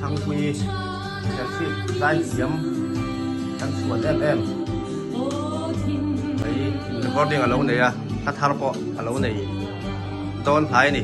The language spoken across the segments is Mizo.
Thangpui Serchhip zaithiam kan chhuan em em mai recording a lo nei a hla thar pawh a lo nei dawn hlai a ni.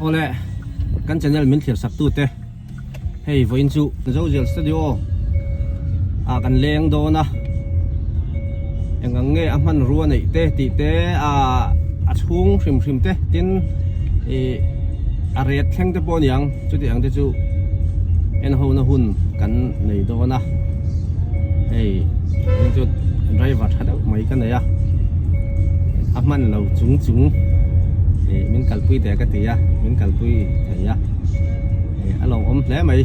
Awle kan channel min thlir sak tute hei vawiin chu Zozial studio ah kan leng dawn a eng ang nge a hmanrua neih te tih te ah a chhung hrim hrim te tin ih a ret thleng te pawh a ni ang chuti ang te chu en ho na hun kan nei dawn a hei heng chu driver tha deuh mai ka nei a a hman lo chung chung ih min kalpui teh ka ti a min kalpui thei a ih a lawmawm hle mai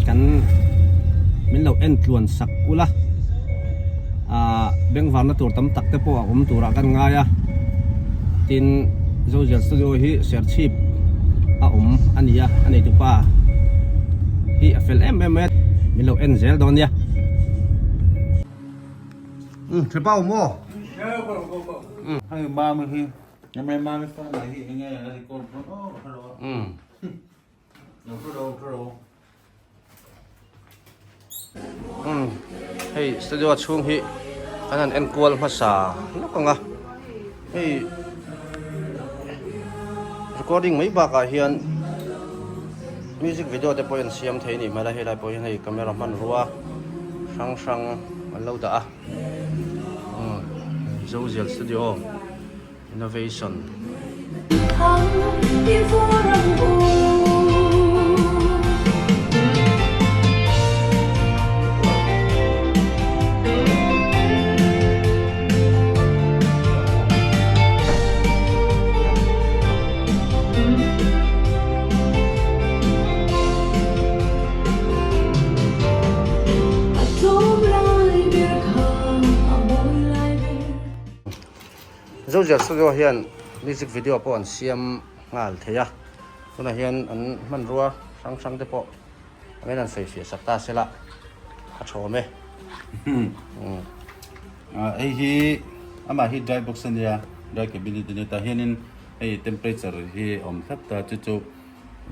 kan min lo en tluan sak ula ah bengvarna tur tam tak te pawh a awm turah kan ngai a tin Zozial studio hi Serchhip a awm a ni a a neitupa hi a fel em em mai a min lo en zel dawn nia. Umm thlepa awm aw. Hei mami hi hei mami phone ah hi enge a record dawn aw ka hre lo a. Lo hre lo hre lo. Umm hei studio chhung hi kan han enkual hmasa lawk ang a hei recording mai bakah hian music video te pawh an siam thei a nih hmel a helai pawh hian hei camera hmanrua hrang hrang an lo dah a umm Zozial studio. Innovation. Zozial Studio hian music video pawh an siam nghal thei a, tunah hian an hmanrua hrang hrang te pawh an han sawi fiah sak ta se la a thawm e. Hei hi amah hi dry box a nia, dry cabinet a nia tah hianin hei temperature hi a awm thlap ta chu chu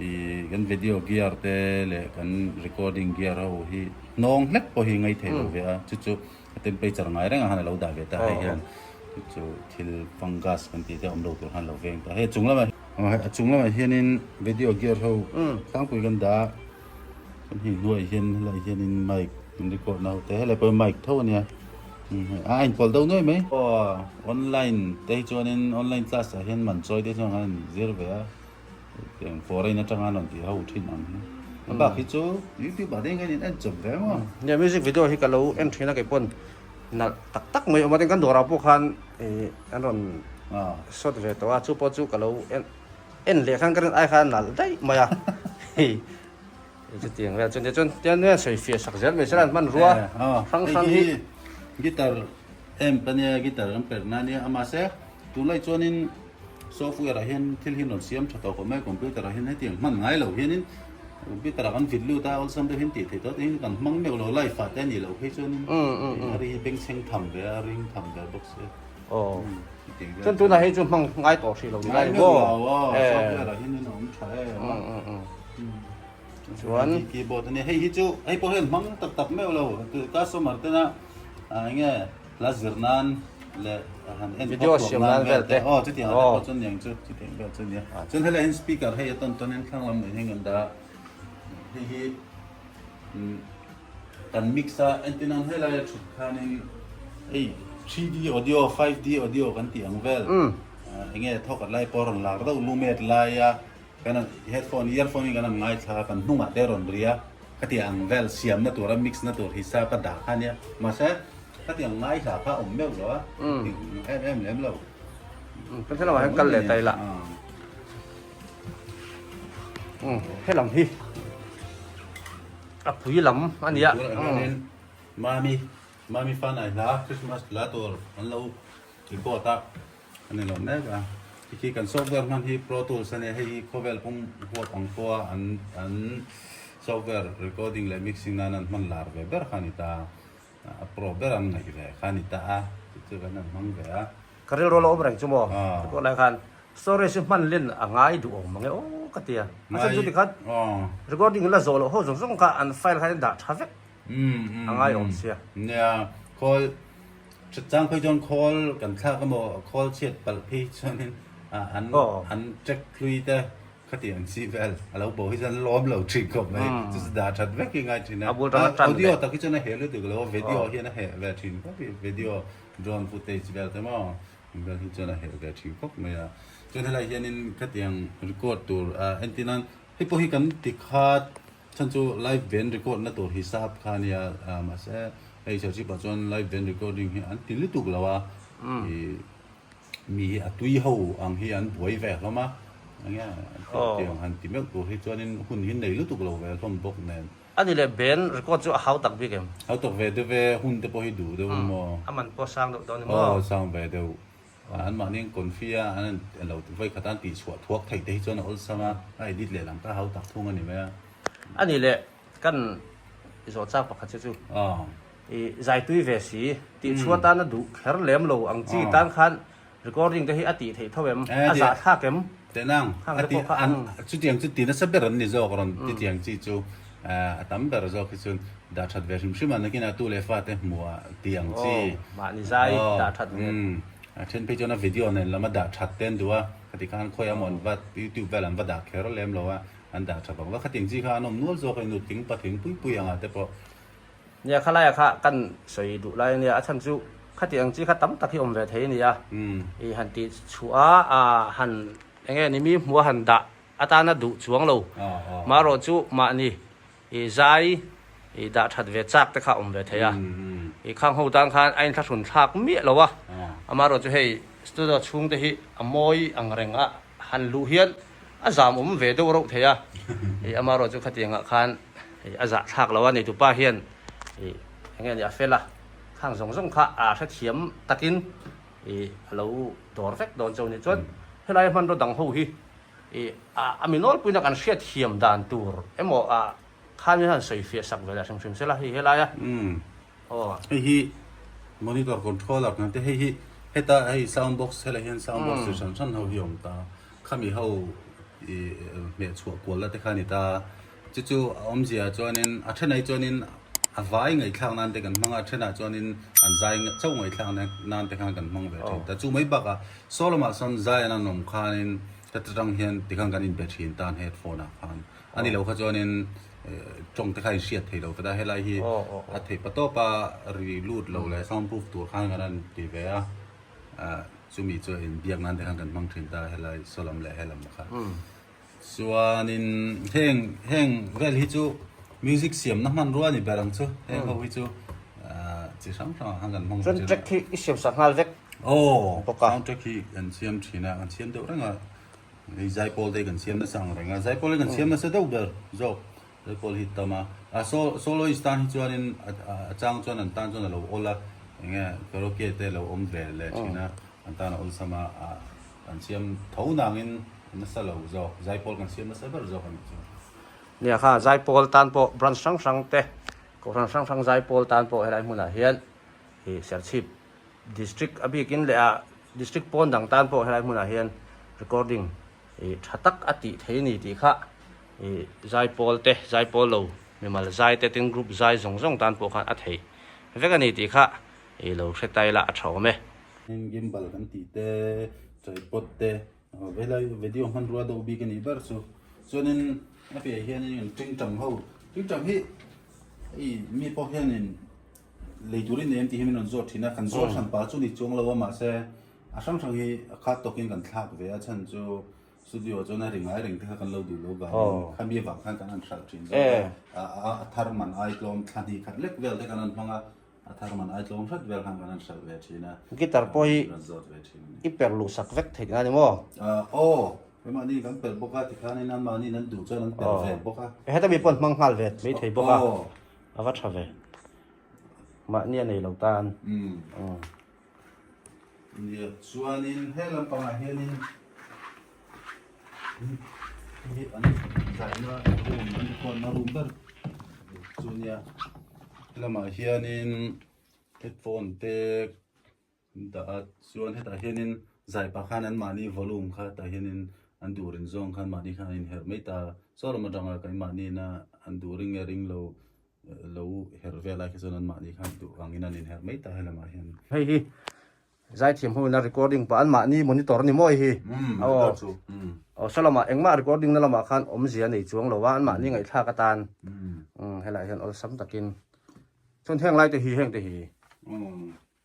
ih kan video gear te leh kan recording gear ho hi hnawng hlek pawh hi ngaithei lo ve a chu chu. A temperature ngai rengah khan a lo dah ve ta hei hian chu thil fungus kan tih te a awm lo tur khan a lo veng ta. Hei a chung lamah a chung lamah hianin video gear ho tlangpui kan dah a, chuan hei hnuaiah hian helaiah hianin mic kan record na ho te helai pawh hi mic tho a nia a inpawlh deuh nuai mai. Aw online te hi chuanin online class ah hian man chawi te chuan an zir ve a. Hetiang foreign atanga an rawn tih ho thin ang hi. A bak hi chu YouTube ah te hian in en chawp ve maw? Nia music video hi ka lo en thin a kei pawn nalh tak tak mai a awm a tin kan dawrah pawh khan ih an rawn shot ve tawh a chu pawh chu ka lo en en leh khan ka rin ai khan a nalh daih mai a hei chutiang vel chu nia chuan tiang nia sawi fiah sak zel mai se la hmanrua hrang hrang hi. Guitar amp ania guitar an perh na ania mahse tunlai chuanin Software ah hian thil hi rawn siam tha tawh khawp mai, computer ah hian hetiang hman ngai lo hianin computer ah kan vit lut a, awlsam deuh hian tih theih tawh te hian kan hmang meuh lo, live ah te a nih loh phei chuanin a ri hi bengchheng tham ve a, ring tham ve bawk si a. Aw, chuan tunah hei chu hmang ngai tawh hrih lo ni lai maw? Ngai meuh lo aw, software ah hian a awm tha em a. Chuan keyboard a nia, hei hi chu hei pawh hian hmang tak tak meuh lo, customer tena eng nge hla zir nan leh han en Video phawk siam nan nan vel vel te te. aw chutiang ang te Aw. pawh chu niang chu chutiang vel chu nia chuan helai hian speaker hei a tawn tawn hian thlang lam nei hian kan dah a hei hi umm kan mix a entir nan helai a thut khanin hei 3D audio 5D audio kan tih ang vel eng nge thawkhat lai pawh a rawn lar deuh lumet laia kan headphone earphone in kan han ngaithla a kan hnungah te a rawn ri a khatiang ang vel siamna tura mix na tur hisa ka dah kha ania mahse Khatiang ngaihla kha awm meuh lo a, em em lem lo. Kan helamah hian kal leh ta ila. Helam hi a pui lam a nia. Mami. Mami Fanai hla Christmas hla tur an lo record a a ni lo mek a. Khi kan software hman hi Pro Tools a nia, hei hi khawvel pum huap ang pawha an an software recording leh mixing nan an hman lar ve ber kha a ni ta. A pro ber an ngaih ve kha a ni ta a, chu chu kan han hmang ve a. Ka rilru a lo awm reng chu maw? Record lai khan storage hi hman len a ngai duh awm ang e aw ka ti a. A chhan chu tikhan recording la zawh loh ho zawng zawng kha an file khan an dah tha vek a ngai awm sia. Nia, khawl chang phei chuan khawl kan thlak emaw khawl chhiat palh phei chuanin an an track hlui te Khati ang chi vel a lo bo hi chuan lawm lo thin khawp mai. Chu chu dah that vek hi ngai thin a. Audio tak hi chuan a heh lutuk lo a, video hian a heh ve thin khawp hi. Video drone footage vel te maw vel hi chuan a heh ve thin khawp mai a. Chuan helai hianin khatiang record tur entir nan hei pawh hi kan ti khat chhan chu live band record na tur hisap kha a nia mahse hei Serchhip ah chuan live band recording hi an ti lutuk lo a. Mi hi a tui ho ang hi an buai ve hlawm a, enge tiang han ti meuh tur hi chuanin hun hi nei lutuk lo ve hlawm bawk nen. A ni leh Ben record chu a hau tak bik em? Hau tak ve deuh e, hun te pawh hi duh deuh maw? A man pawh sang deuh dawn ni maw? Aw sang ve deuh. An mahni an confi a, an lo vawi khat an tihchhuah thuak theih te hi chuan a awlsam a, a edit leh lam kha a hau tak thung a ni mai a. A ni leh kan zawh chak pakhat che chu. I zai tui ve si, tih chhuah tan a duh kher lem lo ang chi tan khan recording te hi a tih theih tho em? A zah thlak em? Tenang, a ti an chutiang chu ti nasa ber an ni zawk rawn titiang chi chu a tam ber zawk hi chuan dah that ve hrim hrim a nakinah tu leh fate hmuh tih ang chi. Mahni zai dah that ve. A then phei chuan a video nen lam a dah that te an duh a, khati khan khawi amaw an va youtube vel an va dah kher lem lo a, an dah tha vang vak. Khatiang chi kha an awm nual zawk a, nutling patling pui pui angah te pawh. Nia khalaia kha kan sawi duh lai ania, a chhan chu khati ang chi kha tam tak hi awm ve thei ania, i han tih chhuah a han eng nge ni mi hmuh a han dah atana duh chuang lo, marawh chu mahni i zai i dah that ve chak te kha awm ve thei a, i khang ho tan khan a inthlahrun thlak miah lo a, amarawh chu hei studio chhung te hi a mawi ang reng a han luh hian a zam awm ve deuh reuh thei a, i amarawh chu khatiangah khan Hei a zah thlak lo a nei tupa hian ih eng nge ni a fel a, khang zawng zawng kha a hrethiam takin ih a lo dawr vek dawn chauh a ni. Chuan helai hmanraw dang ho hi ih a mi nawlpuina kan hriatthiam dan tur emaw a khan hian han sawi fiah sak ve leh hrim hrim sela hei helai a. Aw. Hei hi monitor controller kan te hei hi heta hei sound box helai hian sound box chi hran hran ho hi a awm ta khami ho ih hmeh chhuah kual la te kha a ni ta. Chu chu a awmzia chuanin a thenah chuanin a vai ngaihthlak nan te kan hmang a, a thenah chuanin an zai chauh ngaihthlak nan te khan kan hmang ve thin ta. Chu mai bakah saw lamah sawn zai an an awm khanin heta tang hian tikhan kan inbe thin tan headphone ah khan. A ni lo kha chuanin tawng te kha a inhriat thei lo ta helai hi a theih pa tawp a ri lut lo leh sound proof tur khan kan rawn ti ve a, chumi chu inbiak nan te khan kan hmang thin ta helai saw lam leh helam kha. Chuanin heng heng vel hi chu music siamna hmanrua a ni ber ang chu heng ho hi chu chi hrang hrang ah khan kan hmang Chuan track hi i siam sak nghal vek Aw bawk a. Sound track hi kan siam thin a, kan siam deuh reng a, hei zaipawl te hi kan siam nasa ang reng a, zaipawl hi kan siam nasa deuh ber zawk, zaipawl hi tam a, a soloist tan hi chuanin a chang chuan an tan chuan a lo awl a, eng nge karaoke te lo awm ve leh thin a, an tan a awlsam a, Kan siam tho nangin nasa lo zawk, zaipawl kan siam nasa ber zawk a nih chu. Nia kha zaipawl tan pawh branch hrang hrang te, kohhran hrang hrang zaipawl tan pawh helai hmunah hian ih Serchhip district a bikin leh a district pawn dang tan pawh helai hmunah hian recording ih tha tak a tih thei a ni tih kha ih zaipawl te, zaipawl lo mimal zai te tin group zai zawng zawng tan pawh khan a theih vek a ni tih kha ih lo hre ta ila a tha awm e. Heng gimbal kan tih te, tripod te, helai video hmanrua deuh bik a nih ber chu. Chuanin a piah hianin an tingtang ho, tingtang hi hei mi pawh hianin lei turin nei em tih hi min rawn zawt thin a, kan zawt hran pah chu ni chuang lo a mahse a hrang hrang hi a khat tawkin kan thlak ve a chhan chu studio chuan a ri ngai reng te kha kan lo duh lo vangin khami avang khan kan han hralh thin zawk a, a thar man ai tlawm thla hnih khat lek vel te kan han hmang a. A thar man ai tlawm hret vel khan kan han hralh ve thin a. Guitar pawh hi i per luh sak vek theih nga ni maw? Aw, keimahni kan per bawk a, tikhanin anmahni an duh chuan an per ve bawk a. Heta mi pawh an hmang nghal ve mai thei bawk a, a va tha ve. Mahni a nei lo tan. Umm. Nia, chuanin he lampangah hianin hei hi an zaina room an record na room ber chu nia. Helamah hianin headphone te an dah a, chuan hetah hianin zai pah khan anmahni volume kha hetah hianin an duh rin zawng khan mahni khan an inherh mai ta. Saw lam atanga keimahniina an duh ring nge ring lo lo herh vel ai kha chuan anmahni khan duh angin an inherh mai ta helamah hian. Hei hi zaithiam ho ina recording pah anmahni monitor a ni maw hei hi? Monitor chu. Aw saw lamah engmah recording na lamah khan awmzia a nei chuang lo a anmahni ngaihthlak atan helaiah hian awlsam takin chuan heng lai te hi heng te hi.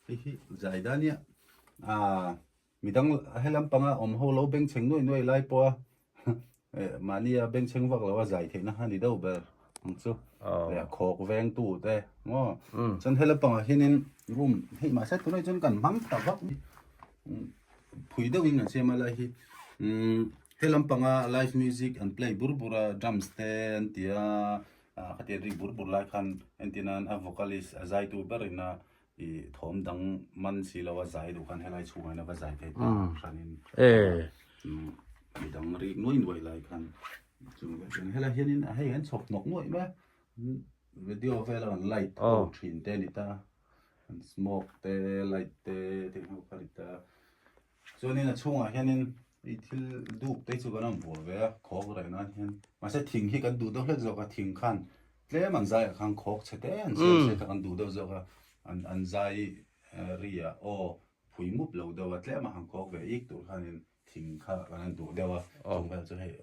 Hei hi zai dan nia Midang helam panga awm ho lo bengchheng nuai nuai lai pawha mahnia bengchheng vak loa zai theihna kha a ni deuh ber ang chu. Leh khawk vengtu te maw. Chuan helam pangah hianin room hei mahse tunah chuan kan hmang ta vak phui deuhin kan siam a lai hi. Helam panga live music an play bur bur a drums te an ti a khatiang rik bur bur lai khan entir nan a vocalist a zaitu berin a I thawm dang man si lo a zai duh khan helai chhungah hian a va zai thei ta hranin midang rik nuai nuai lai khan chung ve chuan helai hianin hei an chhawp hnawk nuaih mai a video vela kan light ho thin te a ni ta an smoke te light te te ho kha a ni ta chuanin a chhungah hianin hei thil duk te chu kan rawn vuah ve a khawk reh nan hian mahse thing hi kan duh deuh hlek zawk a thing khan Tlem an zaiah khan khawk chhe te an siam se kha kan duh deuh zawk a, an zai ri ah aw phui mup lo deuh a, tlem a han khawk ve ik tur khanin thing kha kan han duh deuh a, chung vel chu hei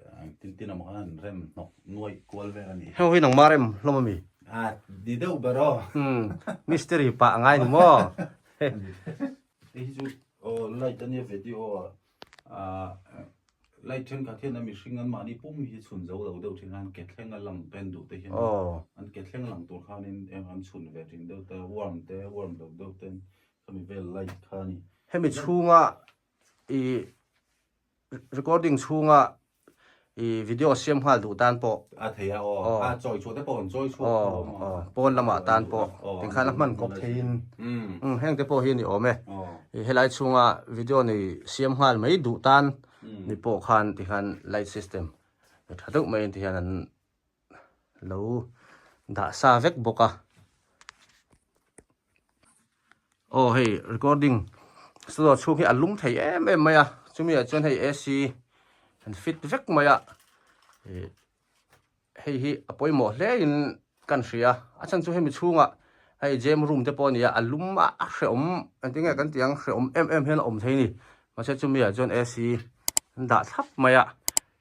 tin tin emaw khan an rem hnawk nuaih kual vel a ni. Heng hi nangmah rem hlawm a mi? A ni deuh ber aw. Mystery pah a ngai ni maw? Hei hi chu aw light a nia video ah Light thenkhat hian a mihring an mahni pum hi chhun zo lo deuh thin a, an ke thleng a lang pen duh te hian an ke thleng lang tur khanin eng an chhun ve thin deuh te, warm te, warm lo deuh ten khami vel light kha a ni. Hemi chhunga i recording chhunga i video siam nghal duh tan pawh. A thei a aw, a chawi chhuah te pawh an chawi chhuak tho a maw. Pawn lamah tan pawh tikhan a hman kawp theiin heng te pawh hi a ni awm e. Helai chhunga video nei siam nghal mai duh tan mi pawh khan tikhan light system tha deuh maiin tihian an lo dah sa vek bawk a. Aw hei recording studio chhung hi a lum thei em em mai a chumi ah chuan hei AC an fit vek mai a ih hei hi a pawimawh hle in kan hria a chhan chu hemi chhungah hei gym room te pawh a ni a a lum a a hrehawm engtin nge kan tih ang hrehawm em em hian a awm thei a ni mahse chumi ah chuan AC an dah thlap mai a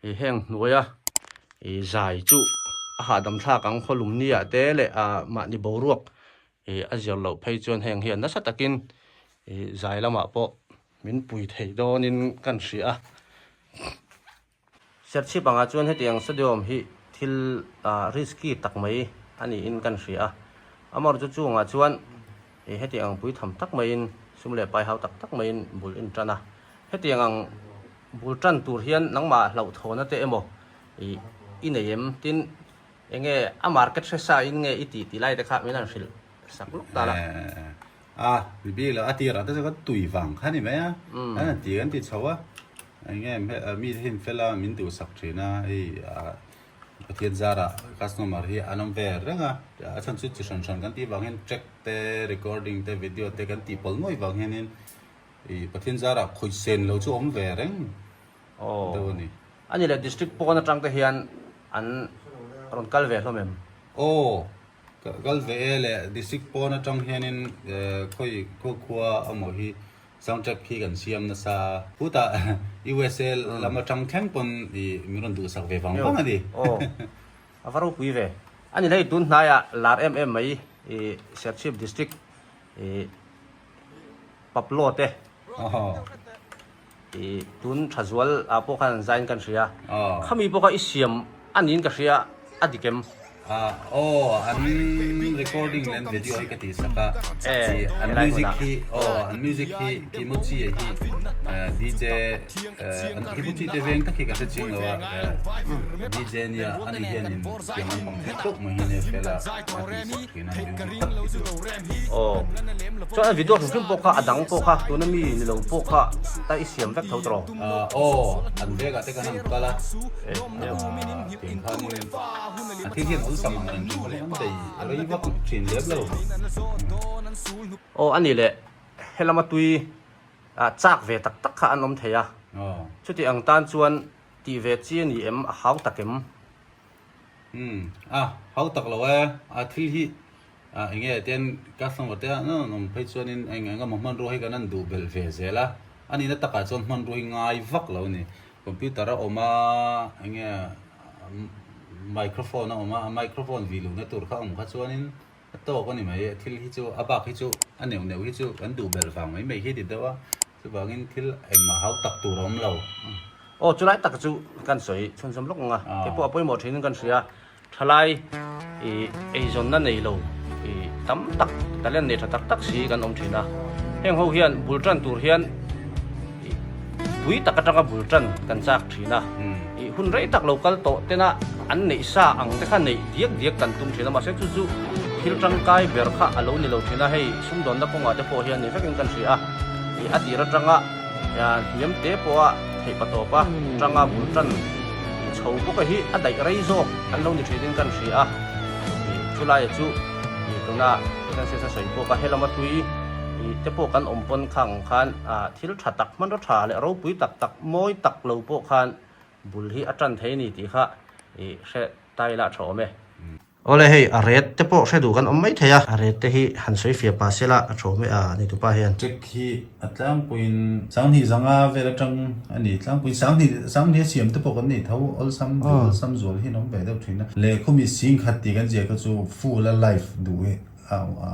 ih heng hnuaia ih zai chu a hahdam thlak ang khawlum ni ah te leh ah mahni boruak ih a zir loh phei chuan heng hian nasa takin ih zai lamah pawh min pui thei dawnin kan hria a. Serchhip angah chuan hetiang stadium hi thil risky tak mai a niin kan hria a, amaherawhchu chungah chuan hetiang ang pui tham tak maiin sum leh pai hau tak tak maiin bul in tan a, hetiang ang bul tan tur hian nangmah hlauhthawna te emaw i nei em tin enge a market hre sa in nge i tih tih lai te kha min han hrilh sak lawk ta la. A, bibi lo a tirah te chu ka tui vang kha ni mai a, an ti kan ti chho a. Eng nge mi te hian fel a min duhsak thin a hei Pathian zarah customer hi an awm ve reng a a chhan chu chi hran hran kan tih vang hian track te recording te video te kan tih pawlh nuai vang hianin ih Pathian zarah khawih sen lo chu awm ve reng deuh a ni. A ni leh district pawn atang te hian an rawn kal ve hlawm em? Aw kal ve e le district pawn atang hianin khawi khua amaw hi Soundtrack khi kan siam nasa. Khutah USA lam atang thleng pawn i min rawn duhsak ve vang vang a ni. Aw, a va ropui ve. A ni hlei tun hnaiah lar em em mai i Serchhip District i Paplo te i tun Thazual ah pawh khan an zain kan hria. Khami pawh kha i siam a niin ka hria a dik em? Aw an recording leh an video hi ka tih sak a, an music hi aw an music hi Kimochi-a hi. DJ an hi chi te veng tak hi ka hre chiang lo a DJ nia ani hianin tiang lampang theih tawp mai hi nia fela a tih sak thin a music tak hi chu. Aw chuan a video hrim hrim pawh kha a dang pawh kha tuna mi ni lo pawh kha ta i siam vek tho tawh Aw an vekah te kan han kal a tiang khanin a thil hian awlsam ang reng thin kha an bei a rei vak thin lem lo. Aw ani leh helama tui chak ve tak tak kha an awm thei a, chuti ang tan chuan tih ve chi a ni em, a hau tak em? Umm, a hau tak lo e, a thil hi eng nge tian customer te an awm phei chuanin eng eng emaw hmanrua hi kan han duh belh ve zel a, a nihna takah chuan hmanrua hi ngai vak lo a ni, computer a awm a, eng nge microphone a awm a, microphone vih luhna tur kha a awm kha chuanin A tawk a ni mai, thil hi chu a bak hi chu a neuh neuh hi chu kan duh belh vang mai mai hi ti deuh a, chuvangin thil engmah hau tak tur a awm lo. Aw chulai tak chu kan sawi chhunzawm lawk ang a, kei pawh a pawimawh thin in kan hria, thalai ih eizawnna nei lo ih tam tak talent nei tha tak tak si kan awm thin a, heng ho hian bul tan tur hian ih pui tak atanga bul tan kan chak thin a. Ih hun rei tak lo kal tawh tena an neih sa ang te kha neih diak diak kan tum thin a, mahse chu chu thil tangkai ber kha a lo ni lo thin a, hei sumdawnna kawngah te pawh hian ni vekin kan hria a, ih a tir atanga hniam te pawha theih pa tawpa tanga bul tan chho bawk a hi a daih rei zawk an lo ni thinin kan hria a, ih chulaia chu ih tuna Francis a sawi bawk a, helama tui ih te pawh kan awm pawn khang khan ah thil tha tak hmanraw tha leh ropui tak tak mawi tak lo pawh khan bul hi a tan thei a ni tih kha i hre ta ila tha awm e. Awle hei a ret te pawh hre duh kan awm mai thei a, a ret te hi han sawi fiah pah sela a tha awm e a ni tupa hian. Check hi a tlangpuiin Sanghnih zanga vel atang a ni tlangpuiin Sanghnih Sanghnih a siam te pawh kan nei tho awlsam duh awlsam zual hi an awm ve deuh thin a. Lehkhumi Singkhat tih kan ziah kha chu full a live duh hi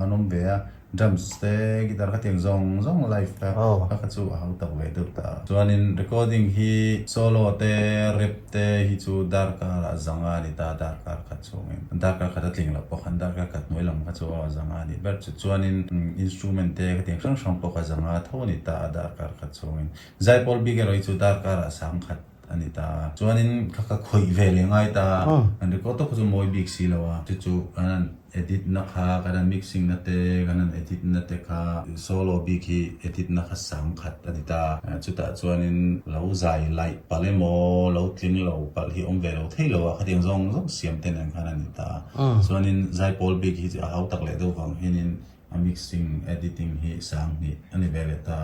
an awm ve a. Drums te guitar kha tiang zawng zawng live kha kha kha chu a hau tak ve deuh ta. Chuanin recording hi solo te rap te hi chu darkar ah zanga a ni ta darkar khat chhungin darkar khat a tling loh pawh khan darkar khat hnuai lam kha chu aw zanga a nih ber chu. Chuanin instrument te kha tiang hrang hrang pawh kha zanga tho a ni ta a darkar khat chhungin. Zaipawl bik erawh hi chu darkar ah sang khat a ni ta a. Chuanin kha kha khawih ve leh ngai ta a, an record tawk kha chu mawi bik si lo a, chu chu kan han edit na kha, kan han mixing na te, kan han edit na te kha solo bik hi edit na kha sang khat a ni ta a. Chutah chuanin lo zai laih palh emaw, lo tling lo palh hi awm ve lo thei lo a, khatiang zawng zawng siam te nen khan a ni ta a. Chuanin zaipawl bik hi a hau tak leh deuh vang hianin A mixing, editing hi sang hnih a ni ve leh ta.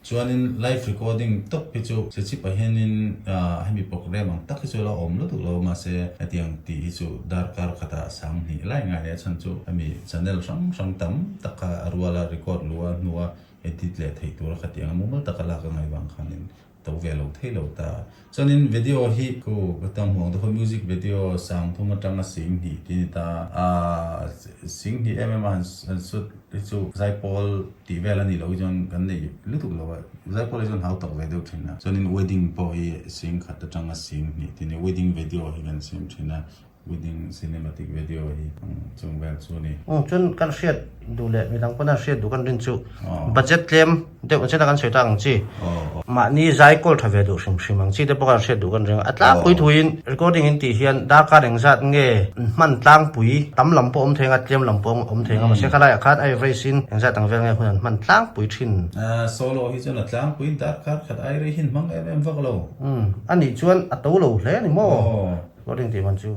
Chuanin live recording tawp hi chu Sechip ah hianin hemi program ang tak hi chu a lo awm lutuk lo mahse hetiang tih hi chu darkar khatah sang hnih lai ngai leh a chhan chu hemi channel hrang hrang tam tak kha a ruala record luh a hnua edit leh theih tura khatiang a mumal taka lak a ngaih vang khanin to ve lo thei lo ta. Chuanin video hi khu ka tang hmuh ang te khaw music video sang thum atanga sing hnih tih a ni ta a, sing hnih em em a han han shoot hi chu zaipawl tih vel a nih loh hi chuan kan nei lutuk lo a, zaipawl hi chuan hau tak ve deuh thin a. Chuanin wedding pawh hi sing khat atanga sing hnih tih a ni, wedding video hi kan siam thin a. Wedding cinematic video hi chung vel chu a ni. Chuan kan hriat duh leh midang pawn an hriat duh kan rin chu budget tlem deuh ang chian a kan sawi tak ang chi. Mahni zai kawl tha ve duh hrim hrim ang chi te pawh kan hriat duh kan ring a. A tlangpui thuin recording in tih hian darkar engzat nge hman tlangpui tam lam pawh awm thei anga tlem lam pawh awm thei anga mahse khalaiah khan a average in engzat ang vel nge hun an hman tlangpui thin. Solo hi chuan a tlangpui darkar khat ai rei hin hmang em em vak lo. A nih chuan a to lo hle a ni maw? Recording tih man chu.